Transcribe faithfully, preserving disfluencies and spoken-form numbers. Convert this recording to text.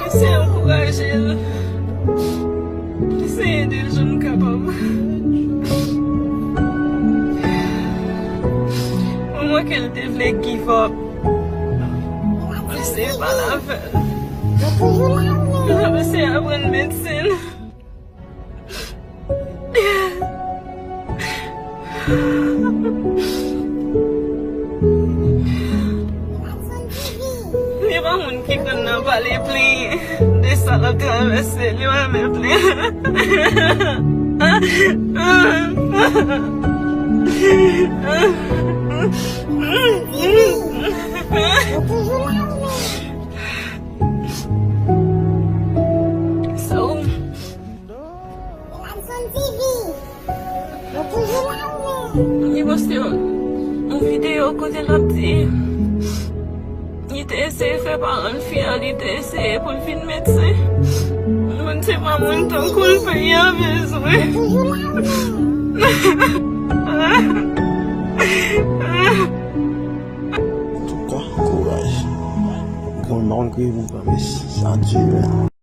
Mesye ankouraje l. Mesye ede l jan m kapab. Mwen wè ke l te vle give up. Mesye pale avè l. Mesye aprann medsin. Li pa moun ki konn nan pale plenyen de sa l ap travèse. Li pa renmen plenyen. So, li poste yon, yon videyo kote l ap di li te eseye fè paran l fyè, li te eseye pou l vin medsen. Moun, se pa moun tankou l peyi a bezwen. Antouka, kouraj. Bon, m pa konn ki bout, men sa di, men.